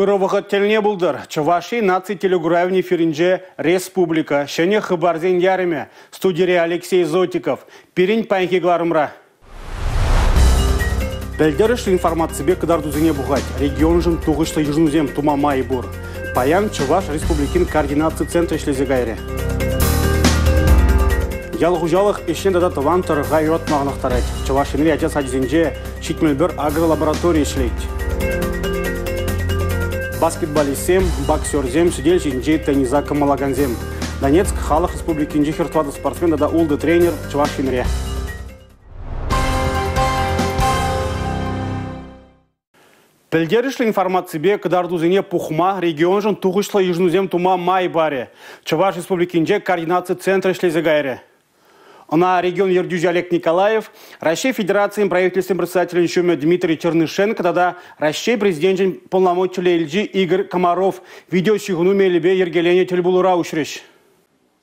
Ырӑ вӑхӑт тӗлне пултӑр. Чӑваш Ен наци телекуравӗн эфирӗнче «Республика. Ҫӗнӗ хыпарсен ярӑмӗ». Студире Алексей Зотиков. Пирӗн паянхи кӑларӑмра. Пӗлтерӗшлӗ информаципе кӑтартусене пухать. Регионшӑн тухӑҫлӑ йышӑнусем тума май пур. Паян Чӑваш Республикин координаци центрӗ ӗҫлесе кайрӗ. Ял хуҫалӑх ӗҫне тата тӑван тӑрӑха юратма хӑнӑхтарать. Чӑваш Енри ача сачӗсенче 71 агролаборатори ӗҫлет. Баскетболистсем, боксерсем, сӗтел ҫинчи тенниса кӑмӑллакансем. Донецк халӑх республикинчи 44 спортсмен тата ултӑ тренер Чӑваш Енре. Пӗлтерӗшлӗ информаципе кӑтартусене пухма регионшӑн тухӑҫлӑ йышӑнусем тума май парӗ. Чӑваш Республикинче координаци центрӗ ӗҫлесе кайрӗ. Ӑна регион ертӳҫи Олег Николаев, Раҫҫей Федерацийӗн правительствин председателӗн ҫумӗ Дмитрий Чернышенко тата Раҫҫей Президенчӗн полномочиллӗ элчи Игорь Комаров видеоҫыхӑну мелӗпе йӗркеленӗ тӗлпулура уҫрӗҫ.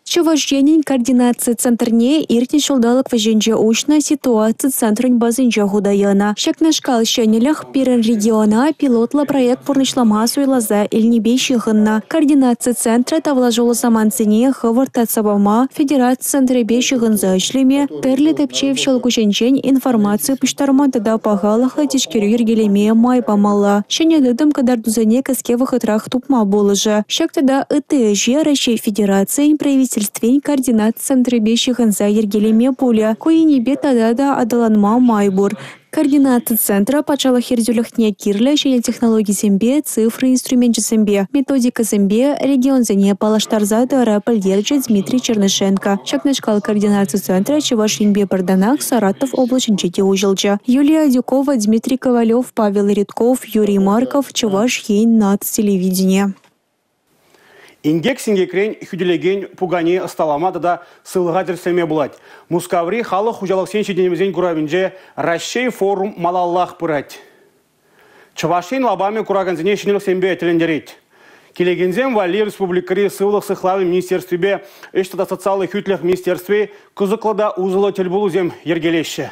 Чӑваш Енӗн координаци центрне иртнӗ ҫулталӑк вӗҫӗнче уҫнӑ ситуаци центрӗн базинче хута янӑ. Ҫакнашкал ҫӗнӗлӗх пирӗн региона пилотлӑ проект пурнӑҫлама суйласа илнипе ҫыхӑннӑ. Координаци центрӗ тавлашуллӑ самантсене хӑвӑрт татса пама, федераци центрӗпе ҫыхӑнса ӗҫлеме, тӗрлӗ тӗпчев ҫӑл куҫӗнчен информаци пуҫтарма тата пахалӑхлӑ тишкерӳ йӗркелеме май памалла. Ҫӗнӗ тытӑм кӑтартусене кӗске вӑхӑтрах тупма пулӑшӗ. Ҫак тата ытти ӗҫе Раҫҫей Федерацийӗн Правительствин координаци центрӗпе ҫыхӑнса йӗркелеме пулӗ. Ку енӗпе тата та аталанма май пур. Координаци центрӗ патшалӑх ертӳлӗхне кирлӗ ҫӗнӗ технологисемпе, цифра инструменчӗсемпе, методикӑсемпе регионсене паллаштарса тӑрӗ, пӗлтерчӗ Дмитрий Чернышенко. Ҫакнашкал координаци центрӗ Чӑваш Енпе пӗр танах Саратов облаҫӗнче те уҫӑлчӗ. Юлия Адюкова, Дмитрий Ковалев, Павел Редков, Юрий Марков, Чӑваш Ен наци телевиденийӗ. Инкек-синкекрен хӳтӗлекен пукане ӑсталама тата сывлӑха тӗрӗслеме пулать. Мускаври халӑх хуҫалӑхсен ҫитӗнӗвӗсен куравӗнче Раҫҫей форум малаллах пырать. Чӑваш Ен лапамӗ куракансене ҫӗнӗлӗхсемпе тӗлӗнтерет. Килекенсем валли республикӑри сывлӑх сыхлавӗн министерствипе ӗҫ тата социаллӑ хӳтлӗх министерстви кӑсӑклӑ та усӑллӑ тӗлпулусем йӗркелеҫҫӗ.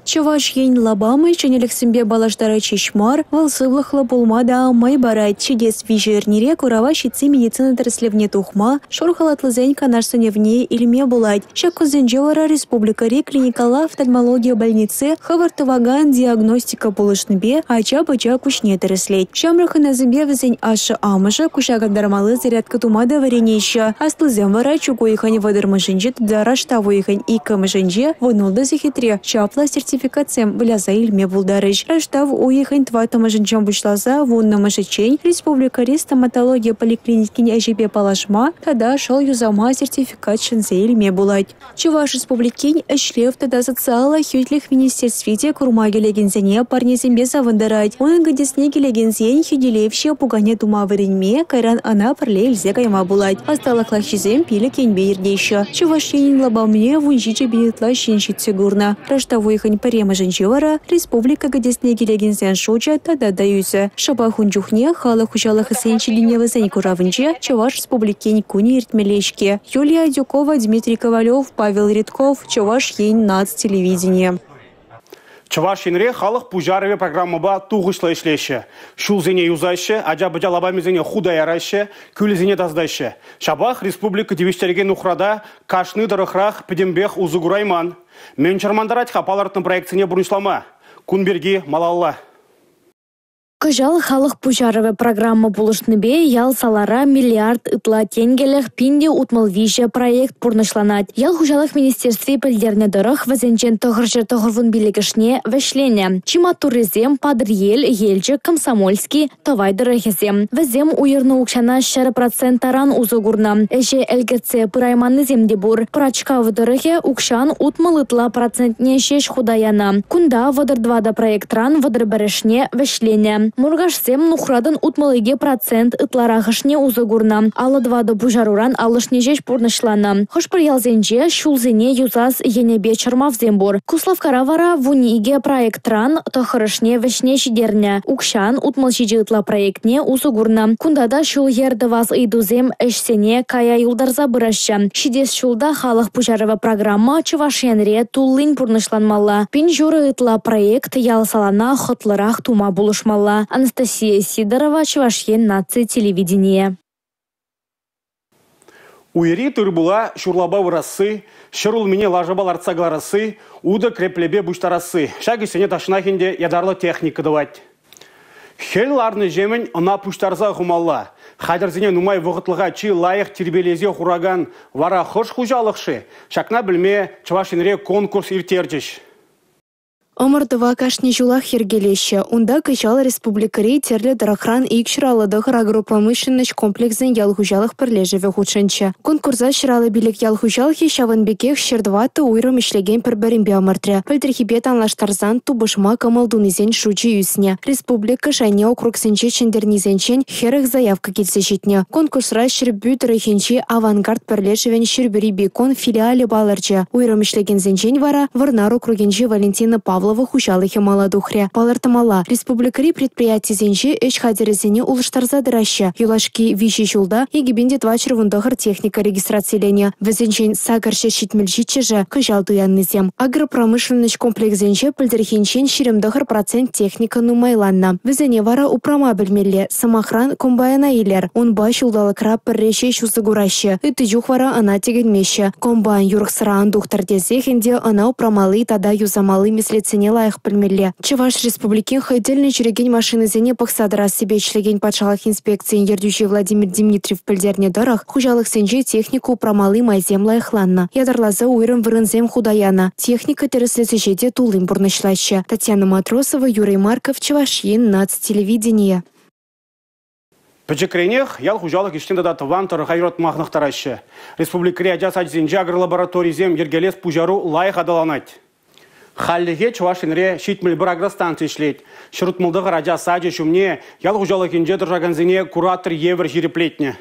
Чӑваш Ен лапамӗ ҫӗнӗлӗхсемпе паллаштарать ҫеҫ мар, вӑл сывлӑхлӑ пулма та май парать. Ҫитес 3 эрнере курава ҫитсе медицина тӗрӗслевне тухма, шур халатлисен канаш-сӗнӗвне илме пулать. Ҫак кунсенче вара республикӑри клиникӑлла офтальмологи больници хӑвӑрт тӑвакан диагностика пулӑшнипе ача-пӑча куҫне тӗрӗслет. Ҫамрӑк хӑнасемпе вӗсен ашшӗ-амӑшӗ куҫа кантармалли зарядка тума та вӗренеҫҫӗ. Аслисем вара чӳк уйӑхӗн 30-мӗшӗнче тата раштав уйӑхӗн 2-мӗшӗнче 16 сехетре чаплӑ сертификатсем выляса илме пултарӗҫ. Раштав уйӑхӗн 4-мӗшӗнчен пуҫласа 10-мӗшӗччен республикӑри стоматологи поликлиникин ӗҫӗпе паллашма тата шӑл юсама сертификат ҫӗнсе илме пулать. Чӑваш Республикин ӗҫлев тата социаллӑ хӳтлӗх министерстви те курма килекенсене парнесемпе савӑнтарать. Унӑн кӗтесне килекенсен хӳтӗлевҫӗ пукане тума вӗренме, кайран ӑна пӗрле илсе кайма пулать. Ӑсталӑх лаҫҫисем 5 енпе иртеҫҫӗ. Чӑваш Енӗн лапамне 17 пин ытла ҫын ҫитсе курнӑ. Раштав уйӑхӗн 1-мӗшӗнче вара республика кӗтесне килекенсен шучӗ тата та ӳсӗ. Шӑпах ун чухне халӑх хуҫалӑхӗсен ҫитӗнӗвӗсен куравӗнче Чӑваш Республикин кунӗ иртмелле-ҫке. Юлия Адюкова, Дмитрий Ковалев, Павел Редков, Чӑваш Ен наци телевиденийӗ. Чӑваш Енре халӑх пуҫарӑвӗ программӑпа тухӑҫлӑ ӗҫлеҫҫӗ. Ҫулсене юсаҫҫӗ, ача-пӑча лапамӗсене хута яраҫҫӗ, кӳлӗсене тасатаҫҫӗ. Ҫапах республика тивӗҫтерекен нухрата кашни тӑрӑхрах пӗтӗмпех усӑ курайман. Мӗн чӑрмантарать-ха палӑртнӑ проектсене пурнӑҫлама? Кун пирки малалла. Кӑҫал халӑх пуҫарӑвӗ программа пулӑшнипе ял-салара миллиард ытла тенкӗлӗх 1063 проект пурнӑҫланать. Ял хуҫалӑх министерстви пӗлтернӗ тӑрӑх, вӗсенчен 995-шне вӗҫленӗ. Чи маттуррисем Патӑрьел, Елчӗк, Комсомольски, Тӑвай тӑрӑхӗсем. Вӗсем уйӑрнӑ укҫана 100% таран усӑ курнӑ. Ӗҫе ӗлкӗртсе пырайманнисем те пур. Пӑрачкав тӑрӑхӗ укҫан 60 ытла процентне ҫеҫ хута янӑ. Кунта 34 проектран 31-шне вӗҫленӗ. Муркашсем нухратӑн 62% ытларахӑшне усӑ курнӑ. 54 пуҫаруран 50-шне ҫеҫ пурнӑҫланӑ. Хӑш-пӗр ялсенче ҫулсене юсас енӗпе чӑрмавсем пур. Куславккара вара 12 проектран 9-шне вӗҫне ҫитернӗ. Укҫан 67 ытла проектне усӑ курнӑ. Кунта та ҫул-йӗр тӑвас ыйтусем ӗҫсене кая юлтарса пыраҫҫӗ. Ҫитес ҫулта халӑх пуҫарӑвӗ программа Чӑваш Енре туллин пурнӑҫланмалла. 1500 ытла проект ял-салана хӑтлӑрах тума пулӑшмалла. пулмалла. Анастасия Сидорова, Чӑваш Ен наци телевиденийӗ. Уйри тыр-пула ҫурлапа вырасси, ҫӗрулмине лашапа лартса кӑларасси, утӑ кӗреплепе пуҫтарасси. Ҫак ӗҫсене тахҫанах ӗнтӗ ятарлӑ техника тӑвать. Хӗл ларнӑҫемӗн ӑна пуҫтарса хумалла. Хатӗрсене нумай вӑхӑтлӑха чи лайӑх тирпейлесе хуракан вара хӑш хуҫалӑх-ши? Ҫакна пӗлме Чӑваш Енре конкурс ирттерчӗҫ. Ӑмӑртӑва кашни ҫулах йӗркелеҫҫӗ. Унта кӑҫал республикӑри тӗрлӗ тӑрӑхран 259 агропромышленноҫ комплексӗн ял хуҫалӑх пӗрлешӗвӗ хутшӑнчӗ. Конкурса 155 ял хуҫалӑхӗ, ҫавӑн пекех 104 уйрӑм ӗҫлекен пӗр-пӗринпе ӑмӑртрӗ. Пӗлтӗрхипе танлаштарсан тупӑшма кӑмӑл тунисен шучӗ ӳснӗ. Республика шайне округсенче ҫӗнтернисенчен 40 заявка килсе ҫитнӗ. Конкурсра Ҫӗрпӳ тӑрӑхӗнчи «Авангард» пӗрлешӗвӗн Ҫӗрпӳри бекон филиалӗ палӑрчӗ. Уйрӑм ӗҫлекенсенчен вара Вӑрнар округӗнчи Валентина Павлова хуҫалӑхӗ мала тухрӗ. Палӑртмалла, республикӑри предприятисенче ӗҫ хатӗрӗсене улӑштарса тӑраҫҫӗ. Юлашки 3 ҫулта 2419 техника регистрациленӗ. Вӗсенчен 877-шӗ кӑҫал туяннисем. Агропромышленноҫ комплексӗнче пӗлтӗрхинчен 29% техника нумайланнӑ. Вӗсене вара упрама пӗлмелле. Сӑмахран, комбайна илер. Унпа ҫулталӑкра пӗрре ҫеҫ усӑ кураҫҫӗ. Ытти чух вара ӑна тӗкӗнмеҫҫӗ. Комбайн юрӑхсӑра ан тухтӑр тесех ӗнтӗ ӑна упрамалли тата юсамалли меслетсене лайӑх пӗлмелле. Чӑваш Республикин хӑй тӗллӗн ҫӳрекен машинӑсене пӑхса тӑрассипе ӗҫлекен патшалӑх инспекцийӗн ертӳҫи Владимир Дмитриев пӗлтернӗ тӑрӑх, хуҫалӑхсенче техника упрамалли майсем лайӑхланнӑ. Ятарласа уйрӑм вырӑнсем хута янӑ. Техника тӗрӗслес ӗҫе те туллин пурнӑҫлаҫҫӗ. Татьяна Матросова, Юрий Марков, Чӑваш Ен наци телевиденийӗ. Пӗчӗкренех ял хуҫалӑх ӗҫне тата тӑван тӑрӑха юратма хӑнӑхтараҫҫӗ. Республикӑри ача сачӗсенче агролабораторисем йӗркелес пуҫару лайӑх аталанать. Хальлӗхе Чӑваш Енре 71 агростанци ӗҫлет. 169 ача сачӗ ҫумне ял хуҫалӑхӗнче тӑрӑшакансене куратор евӗр ҫирӗплетнӗ.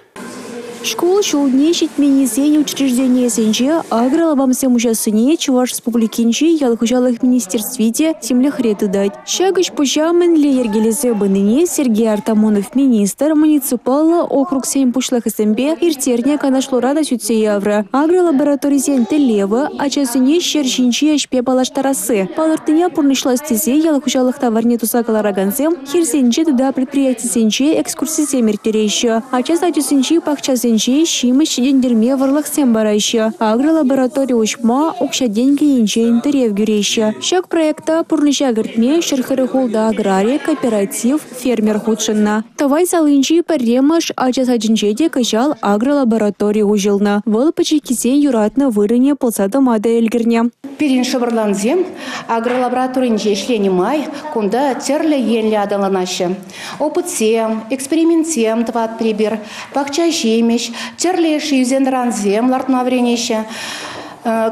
Шкул ҫулне ҫитменнисен учрежденийӗсенче агролапамсем уҫассине Чӑваш Республикинчи ял хуҫалӑх министерстви те тимлӗхре тытать. Ҫак ӗҫ-пуҫа мӗнле йӗркелесе пынине Сергей Артамонов министр муниципаллӑ округсен пуҫлӑхӗсемпе ирттернӗ канашлура та сӳтсе яврӗ. Агролабораторисен тӗллевӗ – ачасене ҫӗр ҫинчи ӗҫпе паллаштарасси. Палӑртнине пурнӑҫлас тесе ял хуҫалӑх таварне туса кӑларакансем хирсенче тата предприятисенче экскурсисем ирттереҫҫӗ. Ача сачӗсенчи пахчасенче ҫимӗҫ ҫитӗнтерме вӑрлӑхсем параҫҫӗ. Агролаборатори уҫма укҫа-тенкӗ енчен тӗрев кӳреҫҫӗ. Ҫак проекта пурнӑҫа кӗртме 146 аграри, кооператив, фермер хутшӑннӑ. Тӑвай салинчи пӗрремӗш ача садӗнче те кӑҫал агролаборатори уҫӑлнӑ. Вӑл пӗчӗккисен юратнӑ вырӑнӗ пулса тӑма та ӗлкӗрнӗ. Пирӗн шӑпӑрлансем агролабораторинче ӗҫленӗ май кунта тӗрлӗ енлӗ аталанаҫҫӗ. Опытсем, экспериментсем тӑватпӑр эпир, пахча ҫимӗҫ, тӗрлӗ йышши ӳсен-тӑрансем лартма вӗренеҫҫӗ.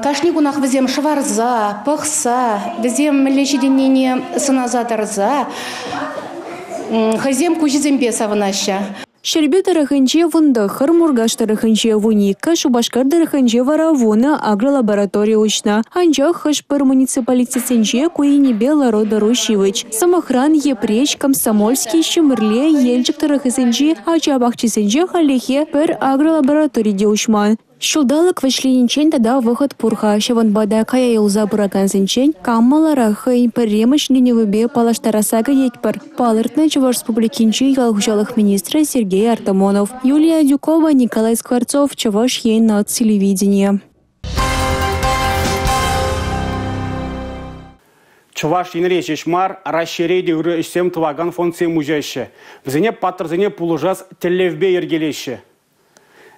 Кашни кунах вӗсем шӑварса, пӑхса, вӗсем мӗнле ҫитӗннине сӑнаса тӑрса хӑйсем куҫӗсемпе савӑнаҫҫӗ. Ҫӗрпӳ тӑрӑхӗнче 19, Муркаш тӑрӑхӗнче 12, Шупашкар тӑрӑхӗнче вара 10 агролаборатори уҫнӑ. Анчах хӑш-пӗр муниципалитетсенче ку енӗпе лару-тӑру ҫивӗч. Сӑмахран, Йӗпреҫ, Комсомольски, Ҫӗмӗрле, Елчӗк тӑрӑхӗсенчи ача пахчисенче хальлӗхе пӗр агролаборатори те уҫман. Ҫулталӑк вӗҫлениччен тата вӑхӑт пур-ха, ҫавӑнпа та кая юлса пыракансенчен кам маларах хӑйӗн пӗрремӗш ҫитӗнӗвӗпе паллаштарасса кӗтетпӗр, палӑртнӑ Чӑваш Республикинчи ял хуҫалӑх министрӗ Сергей Артамонов. Юлия Адюкова, Николай Скворцов, Чӑваш Ен наци телевиденийӗ. Чӑваш Енре ҫеҫ мар, Раҫҫейре те ырӑ ӗҫсем тӑвакан фондсем уҫаҫҫӗ. Вӗсене паттӑрсене пулӑшас тӗллевпе йӗркелеҫҫӗ.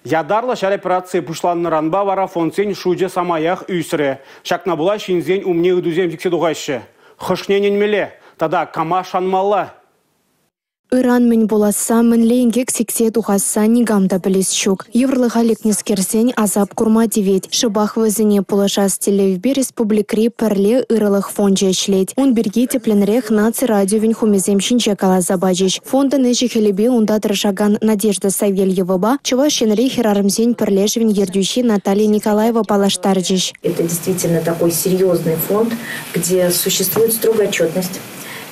Ятарлӑ ҫар операцийӗ пуҫланнӑранпа вара фондсен шучӗ самаях ӳсрӗ. Ҫакна пула ҫынсен умне ыйтусем сиксе тухаҫҫӗ. Хӑшне ӗненмелле тата кама шанмалла? Ыран мӗн пуласса, мӗнле инкек сиксе тухасса никам та пӗлес ҫук. Йывӑрлӑха лекнӗскерсен асап курма тивет. Шӑпах вӗсене пулӑшас тӗллевпе республикӑри Пӗрле ырӑлӑх фончӗ ӗҫлет. Ун пирки тӗплӗнрех наци радиовӗн хумӗсем ҫинче каласа пачӗҫ. Фондӑн ӗҫӗ-хӗлӗпе унта тӑрӑшакан Надежда Савельевӑпа Чӑваш Енри хӗрарӑмсен пӗрлешӗвӗн ертӳҫи Наталья Николаева паллаштарчӗҫ. Это действительно такой серьезный фонд, где существует строгая отчетность,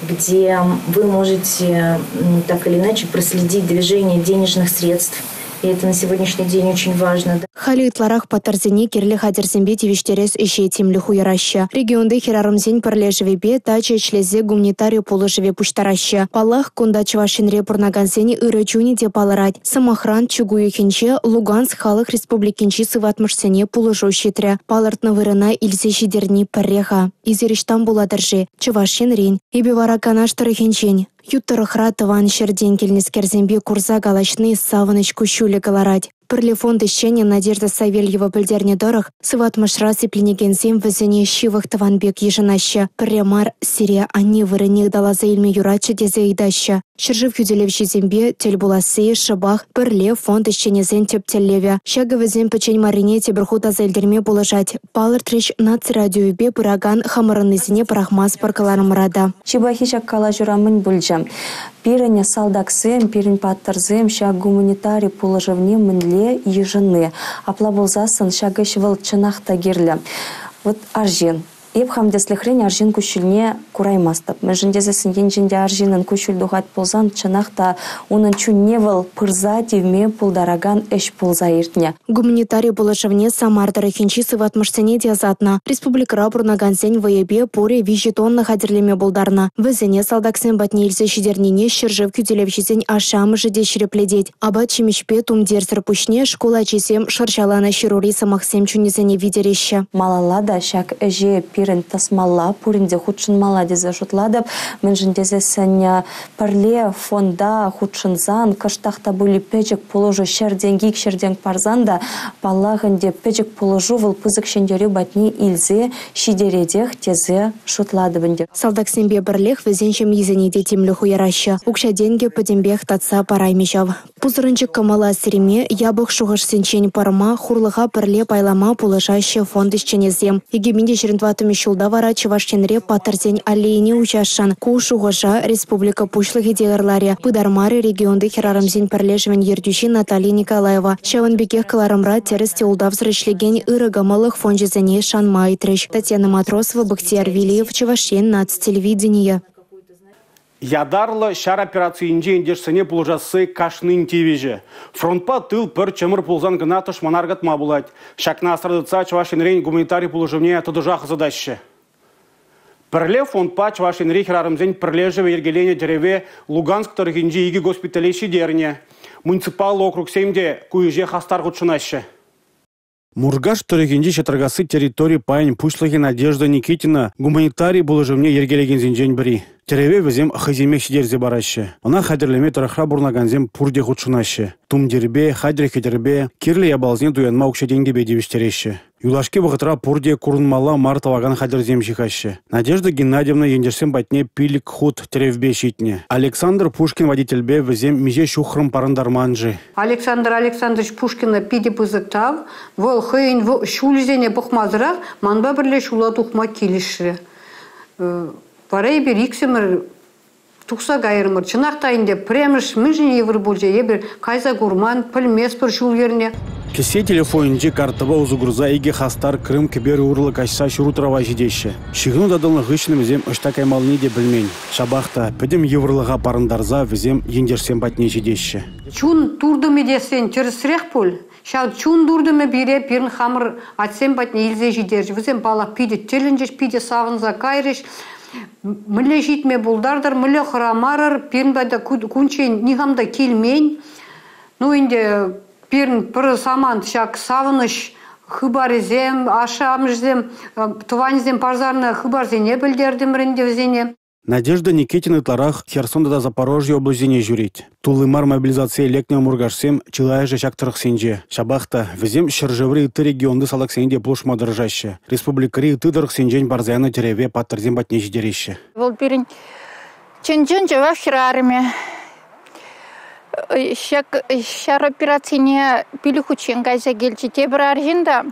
где вы можете так или иначе проследить движение денежных средств. И это на сегодняшний день очень важно. Халӗ ытларах паттӑрсене кирлӗ хатӗрсемпе тивӗҫтерес ӗҫе тимлӗх уйӑраҫҫӗ. Регионти хӗрарӑмсен пӗрлешӗвӗпе тачӑ ӗҫлесе гуманитари пулӑшӑвӗ пуҫтараҫҫӗ. Паллах, кунта Чӑваш Енре пурӑнакансен ырӑ чунӗ те палӑрать. Сӑмахран, чӳк уйӑхӗнче Луганск Халӑх Республикинчи сыватмӑшсене пулӑшу ҫитрӗ. Палӑртнӑ вырӑна илсе ҫитерни пӗрре-ха. Эсир ӑҫтан пулатӑр-ши? Чӑваш Енрен. Эпӗ вара Канаш тӑрӑхӗнчен. Ют тӑрӑхра тӑван ҫӗртен килнӗскерсемпе курса калаҫни савӑнӑҫ куҫҫулӗ кӑларать. Пӗрле фонд ӗҫченӗ Надежда Савельева пӗлтернӗ тӑрӑх, сыватмӑшра сипленекенсем вӗсене ҫывӑх тӑван пек йышӑнаҫҫӗ. Пӗрре мар сире анне вырӑнне ыталаса илме юратчӗ тесе ыйтаҫҫӗ. Ҫӗршыв хӳтӗлевҫисемпе тӗл пуласси шӑпах Пӗрле фонд ӗҫченӗсен тӗп тӗллевӗ. Ҫакӑ вӗсем пӗччен маррине тепӗр хут аса илтерме пулӑшать. Палӑртрӗҫ наци радиовӗпе пыракан «Хамӑрӑннисене пӑрахмастпӑр» кӑларӑмра та. Чи пахи ҫак калаҫура мӗн пулчӗ? Пирӗн салтаксем, пирӗн паттӑрсем ҫак гуманитари пулӑшӑвне мӗнле йышӑнни. Апла пулсассӑн ҫак ӗҫ вӑл чӑнах та кирлӗ. Вот арҫын. Эп хам тӗслӗхрен арҫын куҫҫульне кураймастӑп. Мӗншӗн тесессӗн енчен те арҫынӑн куҫҫуль тухать пулсан, чӑнах та унӑн чунне вӑл пырса тивме пултаракан ӗҫ пулса иртнӗ. Гуманитари пулӑшӑвне Самар тӑрӑхӗнчи сыватмӑшсене те ӑсатнӑ. Республикӑра пурӑнакансен вӑйӗпе пурӗ 3 тонна хатӗрлеме пултарнӑ. Вӗсене салтаксем патне илсе ҫитернине ҫӗршыв хӳтӗлевҫисен ашшӗ-амӑшӗ те ҫирӗплетет. Апат-ҫимӗҫпе тумтирсӗр пуҫне шкул ачисем шӑрҫаланӑ ҫырури сӑмахсем чунӗсене витереҫҫӗ. Малалла та ҫак ӗҫе пирӗн тӑсмалла, пурин те хутшӑнмалла тесе шутлатӑп. Мӗншӗн тесессӗн пӗрле фонда хутшӑнсан, кӑштах та пулин пӗчӗк пулӑшу 100 тенкӗ, 200 тенкӗ парсан та, паллах ӗнтӗ, пӗчӗк пулӑшу вӑл пысӑк ҫӗнтерӳ патне илсе ҫитеретех тесе шутлатӑп ӗнтӗ. Салтаксемпе пӗрлех вӗсен ҫемйисене те тимлӗх уйӑраҫҫӗ. Укҫа-тенкӗ пӗтӗмпех татса параймӗ ҫав. Пусӑрӑнчӑк кӑмӑла сирме, япӑх шухӑшсенчен пӑрма, хурлӑха пӗрле пайлама пулӑшаҫҫӗ фонд ӗҫченӗсем. 2024 ҫулта вара Чӑваш Енре Паттӑрсен аллейине уҫасшӑн. Ку шухӑша республика Пуҫлӑхӗ те ырларӗ. Пытармарӗ регионти хӗрарӑмсен пӗрлешӗвӗн ертӳҫи Наталья Николаева. Ҫавӑн пекех кӑларӑмра тӗрӗс те ултавсӑр ӗҫлекен ырӑ кӑмӑллӑх фончӗсене шанма ыйтрӗҫ. Татьяна Матросова, Бахтияр Вилиев, Чӑваш Ен наци телевиденийӗ. Ятарлӑ ҫар операцийӗнчи ентешсене пулӑшасси кашнин тивӗҫӗ. Фронтпа тыл пӗр чӑмӑр пулсан кӑна тӑшмана аркатма пулать. Ҫакна асра тытса Чӑваш Енрен гуманитари пулӑшӑвне тӑтӑшах ӑсатаҫҫӗ. Пӗрле фондпа Чӑваш Енри хӗрарӑмсен пӗрлешӗвӗ йӗркеленӗ тӗреве Луганск тӑрӑхӗнчи 2 госпитале ҫитернӗ. Муниципаллӑ округсем те ку ӗҫе хастар хутшӑнаҫҫӗ. Муркаш тӑрӑхӗнчи Ҫатракасси территори пайӗн пуҫлӑхӗ Надежда Никитина гуманитари пулӑшӑвне йӗркелекенсенчен пӗри. Тӗреве вӗсем хӑйсемех ҫитерсе параҫҫӗ. Ӑна хатӗрлеме тӑрӑхра пурӑнакансем пурте хутшӑнаҫҫӗ. Тумтирпе, хатӗр-хӗтӗрпе, кирлӗ япаласене туянма укҫа-тенкӗпе тивӗҫтереҫҫӗ. Юлашки вӑхӑтра пурте курӑнмалла мар тӑвакан хатӗрсем ҫыхаҫҫӗ. Надежда Геннадьевна ентешсем патне 5 хут тӗревпе ҫитнӗ. Александр Пушкин водительпе вӗсем миҫе ҫухрӑм парӑнтарман-ши? Александр Александрович Пушкина питӗ пысӑк тав. Вӑл хӑйӗн ҫулӗсене пӑхмасӑрах манпа пӗрле ҫула тухма килӗшрӗ. Вара эпир иксӗмӗр тухса кайрӑмӑр. Чӑнах та ӗнтӗ пӗрремӗш мӗншӗн йывӑр пулчӗ, эпир кайса курман, пӗлместпӗр ҫул-йӗрне. Кӗсье телефонӗнчи карттӑпа усӑ курса 2 хастар Крым кӗперӗ урлӑ каҫса ҫурутрава ҫитеҫҫӗ. Ҫыхӑну татӑлнӑ хыҫҫӑн вӗсем ӑҫта каймаллине те пӗлмен. Ҫапах та пӗтӗм йывӑрлӑха парӑнтарса вӗсем ентешсем патне ҫитеҫҫӗ. Чун туртӑмӗ тесен тӗрӗсрех пуль. Ҫав чун туртӑмӗ пире пирӗн хамӑр атьсем патне илсе ҫитерчӗ. Вӗсем, паллах, питӗ тӗлӗнчӗҫ, питӗ савӑнса кайрӗҫ. Мӗнле ҫитме пултартӑр, мӗнле хӑрамарӑр, пирӗн пата кунччен никам та килмен. Ну, ӗнтӗ пирӗн пӗр самант ҫак савӑнӑҫ хыпарӗсем, ашшӗ-амӑшӗсем, тӑванӗсем парсарнӑ хыпарсене пӗлтертӗмӗр ӗнтӗ вӗсене. Надежда Никитина ытларах Херсон тата Запорожье облаҫӗсене ҫӳрет. Тулли мар мобилизацие лекнӗ муркашсем чылайӑшӗ ҫак тӑрӑхсенче. Ҫапах та вӗсем ҫӗршыври ытти регионти салтаксене те пулӑшма тӑрӑшаҫҫӗ. Республикӑри ытти тӑрӑхсенчен парса янӑ тӗреве паттӑрсем патне ҫитереҫҫӗ. Вӑл пирӗн чӑн-чӑн чӑваш хӗрарӑмӗ. Ҫак ҫар операцине 5 хутчен кайса килчӗ. Тепӗр арҫын та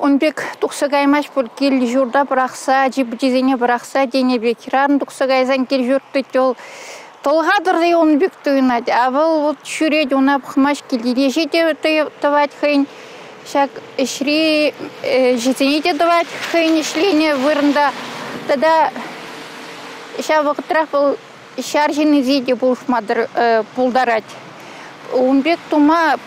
ун пек тухса каймасть пуль, кил-ҫурта пӑрахса, ачи-пӑчисене пӑрахса тенӗ пек. Хӗрарӑм тухса кайсан кил-ҫурт тет вӑл тӑлӑха тӑрса ун пек туйӑнать. А вӑл вот ҫӳрет, уна пӑхмасть, килте те тӑвать хӑйӗн. Ҫак ӗҫри ӗҫӗсене те тӑвать хӑйӗн ӗҫленӗ вырӑнта. Тата ҫав вӑхӑтрах вӑл ҫар ҫыннисене те пулӑшма пултарать. Ун пек тума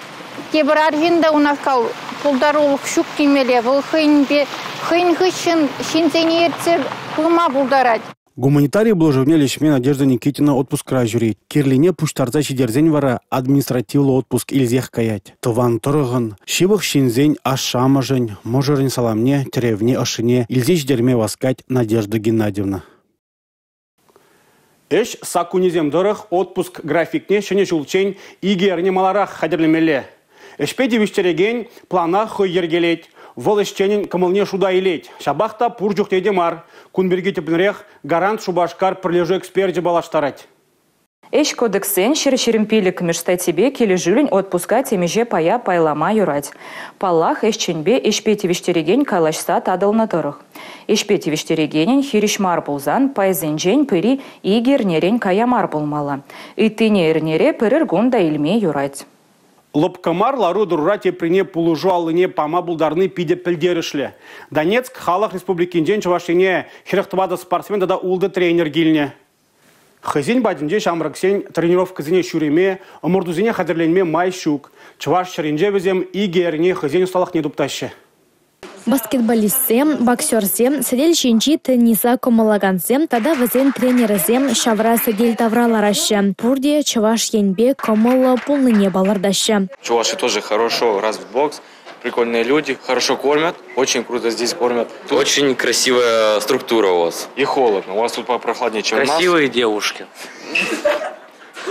тепӗр арҫын та унашкал пултарулӑх ҫук темелле. Вӑл хӑйӗнпе хӑйӗн хыҫҫӑн ҫынсене ертсе пыма пултарать. Гуманитари пулӑшӑвне леҫме Надежда Никитина отпускра ҫӳрет. Кирлине пуҫтарса ҫитерсен вара административлӑ отпуск илсех каять. Тӑван тӑрӑхӑн, ҫывӑх ҫынсен, ашшӗ-амӑшӗн, мӑшӑрӗн саламне, тӗревне, ӑшшине илсе ҫитерме васкать Надежда Геннадьевна. Ӗҫ саккунӗсем тӑрӑх отпуск графикне ҫӗнӗ ҫулччен 2 эрне маларах хатӗрлемелле. Ӗҫпе тивӗҫтерекен плана хӑй йӗркелет. Вӑл ӗҫченӗн кӑмӑлне шута илет. Ҫапах та пур чухне те мар. Кун пирки тӗплӗнрех «Гарант Шупашкар» пӗрлешӳ эксперчӗ паллаштарать. Ӗҫ кодексӗн 125-мӗш статйипе килӗшӳллӗн отпуска темиҫе пая пайлама юрать. Паллах, ӗҫченпе ӗҫпе тивӗҫтерекен калаҫса татӑлнӑ тӑрӑх. Ӗҫпе тивӗҫтерекенӗн хирӗҫ мар пулсан пайсенчен пӗри 2 эрнерен кая мар пулмалла. Ыттине эрнере пӗрер кун та илме юрать. Лӑпкӑ мар лару-тӑрура теприне пулӑшу аллине пама пултарни питӗ пӗлтерӗшлӗ. Донецк халӑх республикинчен Чӑваш Ене 44 спортсмен тата 6 тренер килнӗ. Хӑйсен патӗнче ҫамрӑксен тренировкӑсене ҫӳреме, ӑмӑртусене хатӗрленме май ҫук. Чӑваш ҫӗрӗнче вӗсем 2 эрне хӑйсен ӑсталӑхне туптаҫҫӗ. Баскетболистсем, боксерсем, сӗтел ҫинчи тенниса кӑмӑллакансем тата вӗсен тренерӗсем ҫавра сӗтел тавра лараҫҫӗ. Пурте Чӑваш Енпе кӑмӑллӑ пулнине палӑртаҫҫӗ. Чуваши тоже хорошо развит бокс, прикольные люди, хорошо кормят, очень круто здесь кормят. Очень красивая структура у вас. И холодно, у вас тут попрохладнее, чем у нас. Красивые девушки.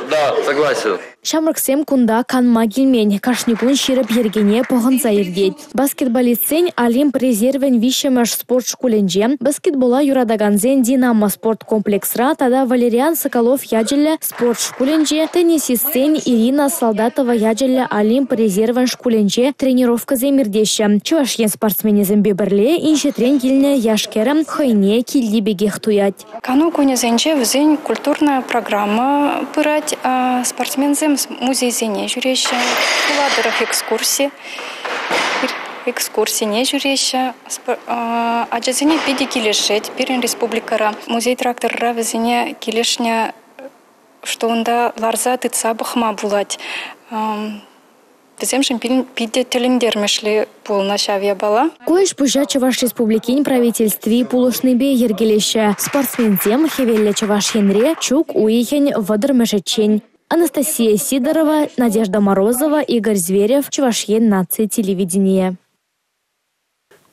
Да, согласен. Ҫамрӑксем кунта канма килмен, кашни кун ҫирӗп йӗркене пӑхӑнса иртет. Баскетболистсен Олимп резервӗн 3-мӗш спорт шкулӗнче, баскетбола юратакансен «Динамо» спорт комплексра тата Валериан Соколов ячӗллӗ спорт шкулӗнче, теннисистсен Ирина Солдатова ячӗллӗ Олимп резервӗн шкулӗнче тренировкӑсем иртеҫҫӗ. Чӑваш Ен спортсменӗсемпе пӗрле инҫетрен килнӗ яш-кӗрӗм хӑйне килти пекех туять. Кану кунӗсенче вӗсен культурная программа пырать. Спортсменсем музейсене ҫӳреҫҫӗ, хула тӑрӑх экскурсине ҫӳреҫҫӗ. Ачасене питӗ килӗшет пирӗн республикӑра. Музей-тракторра вӗсене килӗшнӗ, что унта ларса тытса пӑхма пулать. Вӗсемшӗн питӗ тӗлӗнтермӗшле пулнӑ ҫав япала. Ку ӗҫ-пуҫа Чӑваш Республикин правительстви пулӑшнипе йӗркелеҫҫӗ. Спортсменсем хӗвеллӗ Чӑваш Енре чӳк уйӑхӗн 30-мӗшӗччен. Анастасия Сидорова, Надежда Морозова, Игорь Зверев, Чӑваш Ен наци телевиденийӗ.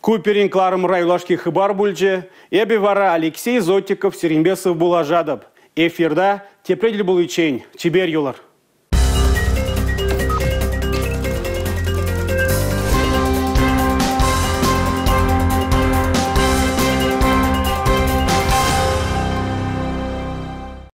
Ку пирӗн кӑларӑмра юлашки хыпар пулчӗ. Эпӗ вара Алексей Зотиков сирӗнпе сывпуллашатӑп. Эфирта тепре тӗл пуличчен чипер юлӑр.